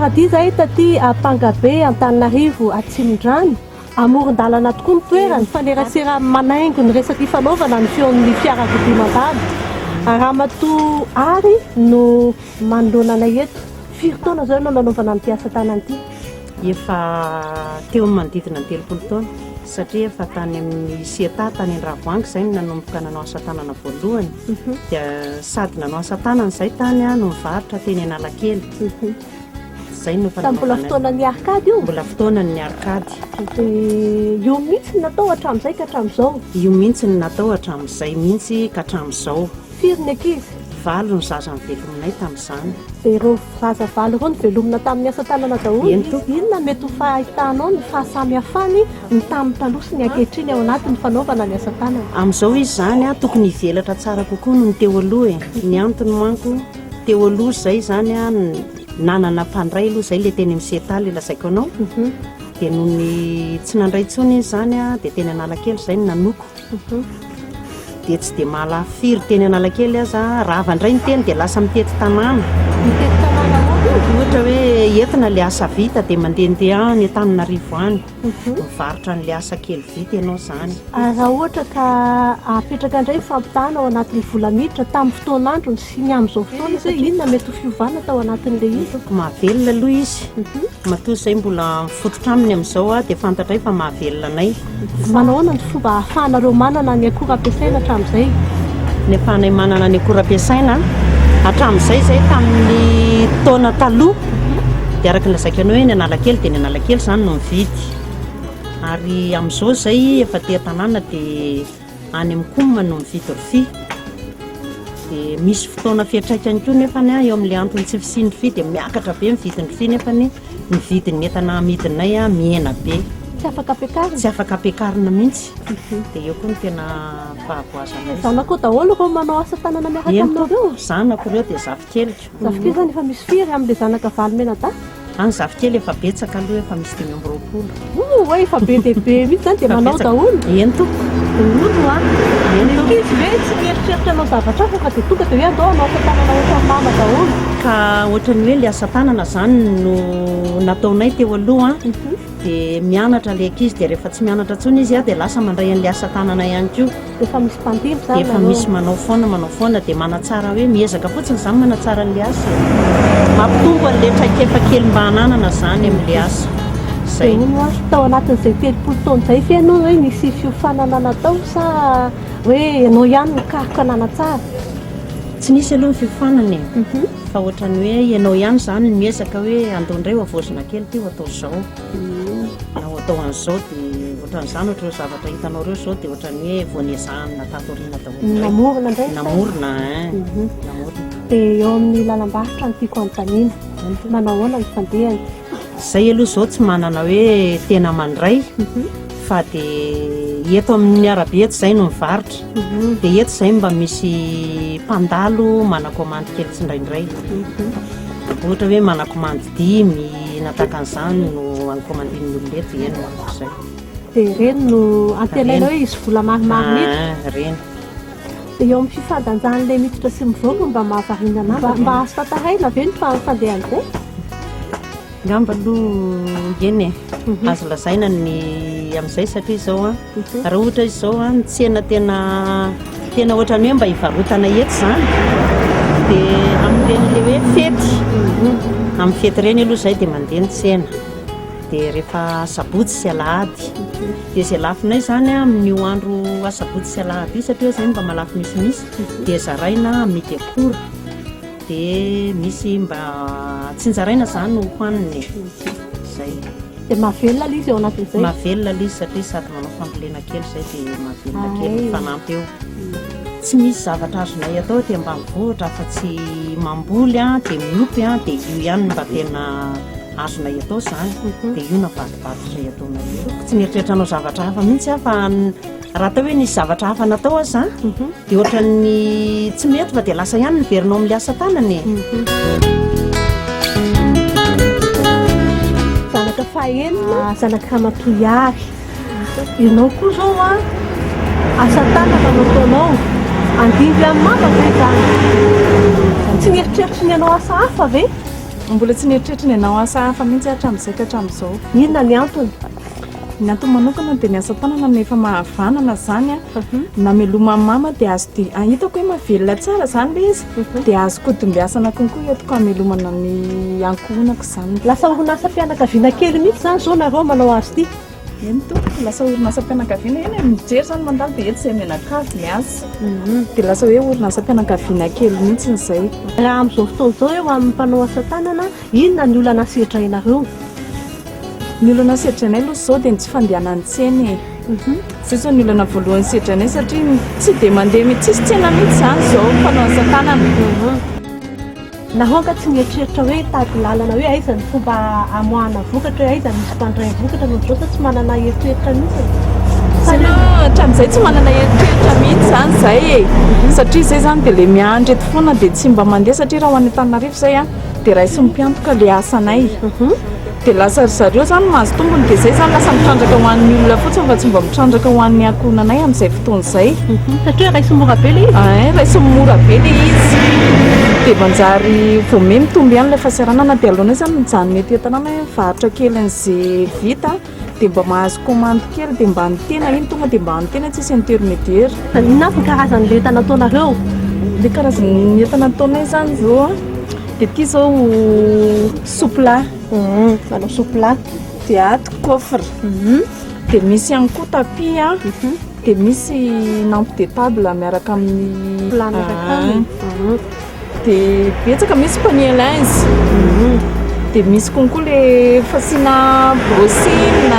Mpanara-dia izahay taty Ampangabe, Antananarivo, Atsimondrano. Amoron-dalana tokoa ny toerana. Mifanerasera manaingo ny resaka ifanaovana ny feon'ny fiarakodia mandalo. Ramatoa Ary no manoloana anay eto. Firy taona izao ianao nanaovana an'ity asa tanana ity? Efa teo amin'ny manodidina ny 30 taona satria efa tany amin'ny SIETA tany Andravoahangy izay no nanomboka nanao asa tanana voalohany. Dia sady nanao asa tanana izay tany no nivarotra teny Analakely. Izay no efa Tamin'ny mbola nanaovana. fotoanan'ny arcade io? Mbola fotoanan'ny arcade. Dia io mihitsy no natao hatramin'izay ka hatramin'izao? Io mihitsy no natao hatramin'izay mihitsy ka hatramin'izao. Firy ny ankizy? Valo ny zaza novelominay tamin'izany. Dia ireo zaza valo ireo novelomina tamin'ny asa tanana daholo? Eny tompoko. Inona mety ho fahitanao ny fahasamihafany ny tamin'ny taloha sy ny ankehitriny ao anatin'ny fanaovana ny asa tanana? Amin'izao izy izany tokony hivelatra tsara kokoa noho ny teo aloha e. Ny antony manko teo aloha izay izany nanana mpandray aloha izay ilay teny amin'ny SETA ilay lazaiko anao. Dia noho ny tsy nandray intsony izy izany dia teny Analakely izay no nanoko. Dia tsy dia mahalafo firy teny Analakely aza, rava indray ny teny dia lasa mitety tanàna. Mitety tanàna ahoana? Ohatra hoe entina ilay asa vita dia mandehandeha any Antananarivo any, mivarotra an'ilay asa kely vita ianao izany. Ary raha ohatra ka apetraka indray ny fampitahana ao anatin'ny vola miditra tamin'ny fotoan'androny sy ny amin'izao fotoana izy hoe inona mety ho fiovana tao anatin'ilay izy? Mahavelona aloha izy, matoa izay mbola mifototra aminy amin'izao dia fantatray fa mahavelona anay. Manao ahoana ny fomba ahafahanareo manana ny akora ampiasaina hatramin'izay? Ny ahafahanay manana ny akora ampiasaina hatramin'izay izay tamin'ny taona taloha dia araka ny lazaiko anao hoe ny Analakely dia ny Analakely izany no mividy. Ary amin'izao izay efa aty an-tanàna dia any amin'ny COUM no mividy rofia. Dia misy fotoana fiantraikany koa nefany eo amin'ilay antony tsy fisian'ny rofia dia miakatra be ny vidin'ny rofia nefany ny vidin'ny entana amidinay mihena be. Tsy afaka ampiakarina? Tsy afaka ampiakarina mihitsy. Dia eo koa no tena fahavoazanay. Zanakao daholo ireo manao asa tanana miaraka Eny aminareo? tompoko, zanako ireo dia zafikeliko. Zafikely izany efa misy firy amin'ilay zanaka valo mianadahy? Any zafikely efa betsaka aloha efa misy 25. Oh, oay efa be dia be mihitsy izany dia manao daholo. Eny tompoko. Daholo a. Eny tompoko. Ny ankizy ve tsy mieritreritra hanao zavatra hafa fa dia tonga dia hoe andao hanao asa tanana ohatran'ny mama daholo. Ka ohatran'ny hoe ilay asa tanana izany no nataonay teo aloha dia mianatra ilay ankizy dia rehefa tsy mianatra intsony izy dia lasa mandray an'ilay asa tanana ihany koa. Efa misy mpandimby izany Efa misy manao foana, manao foana dia manatsara hoe miezaka fotsiny izany manatsara an'ilay asa e. Mampitombo an'ilay traikefa kely mba ananana izany amin'ilay asa. Izay. Dia hono hoa, tao anatin'izay 30 taona izay ve ianao hoe nisy fiofanana natao sa hoe ianao ihany no nikaroka nanatsara? Tsy nisy aloha ny fiofanana e. Fa ohatran'ny hoe ianao ihany izany no miezaka hoe andao indray ho havaozina kely ity ho atao izao. Na ho atao an'izao dia ohatran'izany ohatr'ireo zavatra hitanao ireo izao dia ohatran'ny hoe vao nezahana tato aoriana daholo indray. Namorona indray sa? Namorona hein, namorona. Dia eo amin'ny lalam-barotra no tiako hanontaniana, manao ahoana ny fandehany? Izay aloha izao tsy manana hoe tena mandray fa dia eto amin'ny arabe eto izay no mivarotra. Dia eto izay mba misy mpandalo manakomandy kely tsindraindray. Ohatra hoe manakomandy dimy na tahaka an'izany no ankomandin'ny olona eto, eny manko izay. Dia ireny no antenaina hoe hisy vola maromaro miditra? Ah, ireny. Dia eo amin'ny fifandanjan'ilay miditra sy mivoaka no mba mahavariana anà. Mba azo tantaraina ve ny fandehan'izay? Angamba aloha eny e, azo lazaina ny amin'izay satria izao an, raha ohatra izy izao an, ny tsena tena tena ohatran'ny hoe mba hivarotana eto izany dia amin'ireny ilay hoe fety, amin'ny fety ireny aloha izay dia mandeha ny tsena, dia rehefa asabotsy sy alahady, dia izay lafonay izany an amin'io andro asabotsy sy alahady io satria izay mba mahalafo misimisy dia zaraina amidy akora. Dia misy mba tsinjaraina izany ho hanina e. Izay. Dia mahavelona ilay izy ao anatin'izay? Mahavelona ilay izy satria sady manao fambolena kely izay dia mahavelona kely mifanampy eo. Tsy misy zavatra azonay atao aty ambanivohitra afa-tsy mamboly dia miompy dia io ihany no mba tena azonay atao izany. Dia io no avadibadikay ataonay io. Tsy mieritreritra hanao zavatra hafa mihitsy aho fa raha atao hoe nisy zavatra hafa natao aza Dia ohatran'ny tsy mety fa dia lasa ihany miverina ao amin'ilay asa tanana e. Zanaka fahenina, zanaka ramatoa Ihary. Ianao koa izao an, asa tanana no ataonao. Andimby an'i mama ve izany? Tsy nieritreritry ny hanao asa hafa ve? Mbola tsy nieritreritra ny hanao asa hafa mihitsy aho hatramin'izay ka hatramin'izao. Inona ny antony? Ny antony manokana dia ny asa tanana no efa mahavanana izany an. Nameloman'i mama dia azo dia hitako hoe mahavelona tsara izany ilay izy dia azoko dimbiasana konkoa entiko hamelomana ny ankohonako izany. Lasa orinasam-pianakaviana kely mihitsy izany izao nareo manao azy ity? Eny tompoko, lasa orinasam-pianakaviana, eny e, mijery izany mandalo dia eto izay mianakavy miasa. Dia lasa hoe orinasam-pianakaviana kely mihitsy izay. Raha amin'izao fotoana izao eo amin'ny mpanao asa tanana, inona ny olana sedrainareo? Ny olana sedrainay aloha izao dia ny tsy fandehanan'ny tsena e. Izay izao ny olana voalohany sedrainay satria tsy dia mandeha mihitsy, tsisy tsena mihitsy izany izao ny mpanao asa tanana. Nareo angaha tsy mieritreritra hoe hitady lalana hoe aiza ny fomba hamoahana vokatra hoe aiza misy mpandray vokatra no ohatr'izao sa tsy manana eritreritra mihitsy? Tena hatramin'izay tsy manana eritreritra mihitsy izany izay e! Satria izay izany dia ilay miandry eto foana dia tsy mba mandeha satria raha ho any Antananarivo izay an, dia raisin'ny mpiantoka ilay asanay. Dia lasa ry zareo izany mahazo tombony dia izay izany lasa mitrandraka ho an'ny olona fotsiny fa tsy mba mitrandraka ho an'ny ankohonanay amin'izay fotoana izay. Satria raisiny mora be ilay izy. Ein, raisiny mora be ilay izy. Dia manjary vao miha mitombo ihany ilay fahasahiranana dia aleonay izany mijanona ety an-tanàna hoe mivarotra kely an'izay vita dia mba mahazo commande kely dia mba ny tena iny tonga dia mba ny tena tsisy intermédiaire. Inona avy ny karazan'ilay entana ataonareo? Ilay karazan'ny entana ataonay izany izao an, dia ity izao sous-plat. Manao sous-plat. Dia ato coffre. Dia misy ihany koa tapis an, dia misy lampe de table miaraka amin'ny Plat miaraka aminy. Dia betsaka, misy panier linge, dia misy konko le fasiana brushing,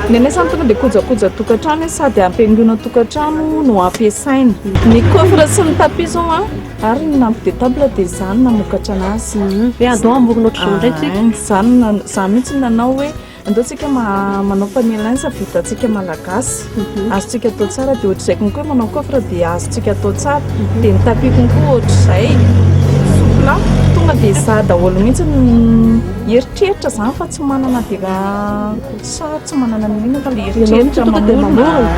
ny anay zany tonga dia kojakoja tokantrano hoe sady ampihaingoina tokantrano no ampiasaina. Ny coffre sy ny tapis zao an, ary ny lampe de table dia za no namokatra anazy. Hoe andao hamorona ohatr'izao indray tsika. Za no za mihitsy no nanao hoe Andao tsika manao panier linge vitantsika malagasy, azontsika atao tsara dia ohatr'izay konko hoe manao coffre dia azontsika atao tsara, dia ny tapis konko ohatr'izay, sous-plat, tonga dia za daholo mihitsy no mieritreritra zany fa tsy manana dia sary tsy manana n'inona fa le eritreritra mamorona.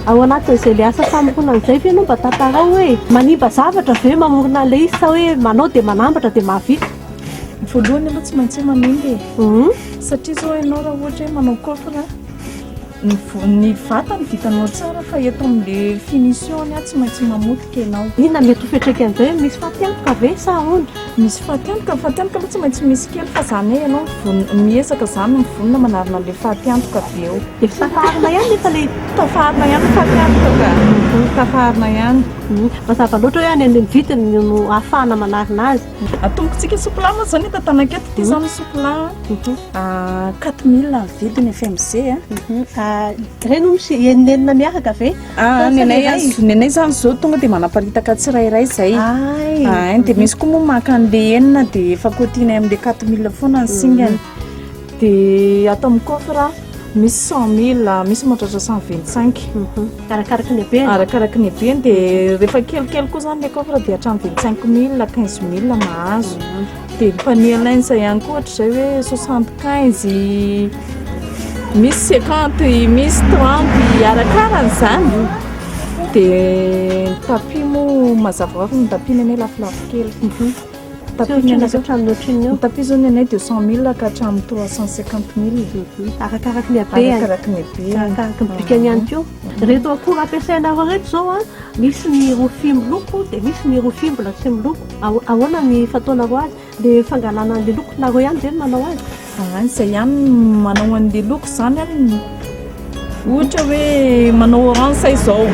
Ao anatin'izay le asa famoronana izay ve ianao mba tantarao hoe manimba zavatra ve mamorona an'ilay izy sa hoe manao dia manambatra dia mahavita? Voalohany aloha tsy maintsy hoe manimba e. Satria izao ianao raha ohatra hoe manao coffre, ny ny vatany vitanao tsara fa eto amin'ilay finition-ny tsy maintsy mamotika ianao. Inona no mety ho fiantraikan'izay hoe misy fatiantoka ve sa ahoana? Misy fatiantoka, ny fatiantoka aloha tsy maintsy misy kely fa izany hoe ianao mivonona, miezaka izany mivonona manarina an'ilay fatiantoka avy eo. Dia tafaharina ihany nefa ilay. Tafaharina ihany ny fatiantoka ka, tafaharina ihany. Mazava loatra hoe any amin'ny vidiny no ahafahana manarina azy. Atombokontsika sous-plat moa izao ny tantanako eto, ity izao ny sous-plat. 4000 ny vidiny FMC a. Ireny hono misy eninenina miaraka ve? Ah, ny anay azo, ny anay zany zao tonga dia manaparitaka tsirairay zay. Ay. Dia misy koa moa maka an'le enina dia efa cotinay amin'le 4000 foana ny singany. Dia ato amin'ny coffre misy 100000, misy mahatratra 125. Arakaraky ny habeny. Arakaraky ny habeny dia rehefa kelikely koa zany le coffre dia hatramin'ny 25000, 15000 mahazo. Dia ny panier linge ihany koa ohatr'izay hoe 75, misy 50, misy 30, arakarany izany. Dia ny tapis moa mazava ho azy ny tapis ny anay lafolafo kely. Tapis ny anay hatramin'ny ohatrinona eo? Ny tapis izao ny anay 200 000 ka hatramin'ny 350 000. Arakaraky ny habeny. Arakaraky ny habeny. Arakaraky ny bikany ihany koa. Ireto akora ampiasainareo ireto izao an, misy ny rofia miloko dia misy ny rofia mbola tsy miloko. Ahoana ny fataonareo azy? Ilay fangalana an'ilay loko, nareo ihany ve no manao azy? Aa, izay ihany no manao an'ilay loko izany an, ohatra hoe manao orange izao,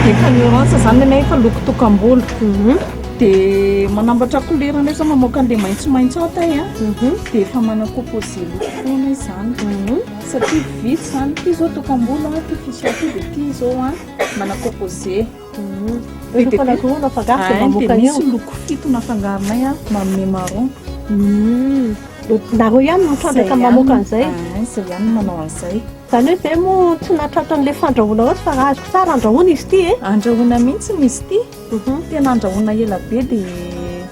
dia efa ny orange izany ny anay efa loko tokam-bolo, dia manambatra couleur indray izao mamoaka an'ilay maitsomaitso ao tay an, dia efa manao composé loko foana izany, satria vitsy izany, ity izao tokam-bolo an, ity fuchsia ity dia ity izao an, manao composé. Be dia be. Loko nafangaro dia mamoaka an'io. Misy loko fito nafangaronay an, manome marron. Nareo ihany no mitrandraka mamoaka an'izay. Izay ihany no manao an'izay. Izany hoe izay moa tsy nahatratra an'ilay fandrahoana loatra fa raha azoko tsara andrahoana izy ity e. Andrahoana mihitsy izy ity. Tena andrahoana ela be dia.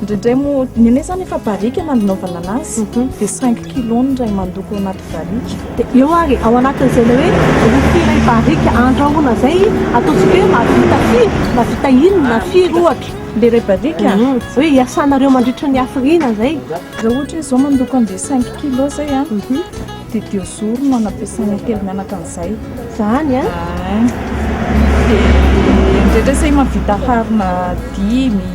Indraindray moa, ny anay izany efa barika no nanaovana anazy, dia cinq kilos ny iray mandoko ao anaty barika. Dia eo ary, ao anatin'izay ilay hoe rofia iray barika andrahoina izay, ataontsika hoe mahavita firy, mahavita inona, firy ohatra? Ilay iray barika? Hoe iasanareo mandritra ny hafiriana izay? Raha ohatra hoe izao mandoko an'ilay cinq kilos izay an, dia deux jours no anampiasana telo mianaka an'izay. Izany an? Ein. Dia indraindray izay mahavita harona dimy,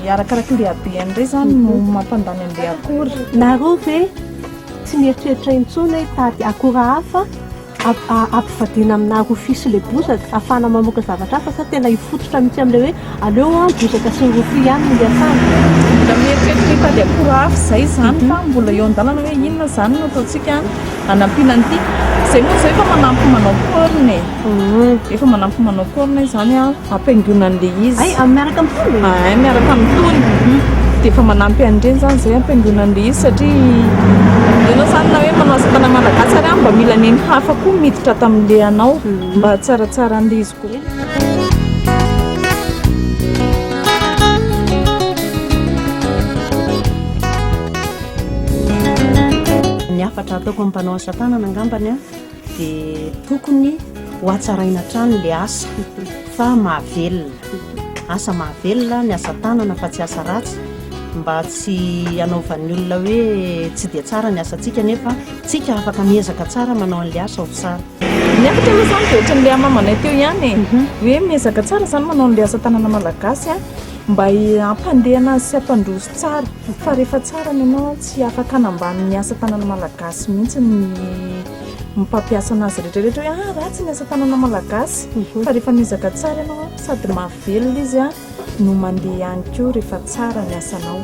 arakaraka ilay habehany indray izany no mampandany an'ilay akora. Nareo ve tsy mieritreritra intsony hoe hitady akora hafa ampivadiana amina rofia sy ilay bozaka ahafahana mamoaka zavatra hafa sa tena hifototra mihitsy amin'ilay hoe aleo an bozaka sy ny rofia ihany no hiasana? Mbola mieritreritra hitady akora hafa izay izany fa mbola eo an-dalana hoe inona izany no ataontsika hanampiana an'ity. Izay moa izao efa manampy manao corne e. Efa manampy manao corne izany an, ampihaingoana an'ilay izy. Hay, miaraka amin'itony? Hay, miaraka amin'itony. Dia efa manampy an'ireny izany izay ampihaingoana an'ilay izy satria ianao izany na hoe manao asa tanana malagasy ary an, mba mila neny hafa koa miditra ato amin'ilay anao mba hahatsaratsara an'ilay izy koa. Ny hafatra ataoko amin'ny mpanao asa tanana angambany an, dia tokony ho hatsaraina hatrany ilay asa fa mahavelona. Asa mahavelona ny asa tanana fa tsy asa ratsy mba tsy hanaovan'ny olona hoe tsy dia tsara ny asantsika nefa tsika afaka miezaka tsara manao an'ilay asa ho tsara. Ny hafatra aloha izany dia ohatran'ilay hamamanay teo ihany e, hoe miezaka tsara izany manao an'ilay asa tanana malagasy a, mba hampandeha anazy sy hampandroso tsara fa rehefa tsara ny anao tsy afaka hanambany ny asa tanana malagasy mihitsy ny mpampiasa anazy rehetra rehetra hoe ah ratsy ny asa tanana malagasy fa rehefa miezaka tsara ianao sady mahavelona izy no mandeha ihany koa rehefa tsara ny asanao.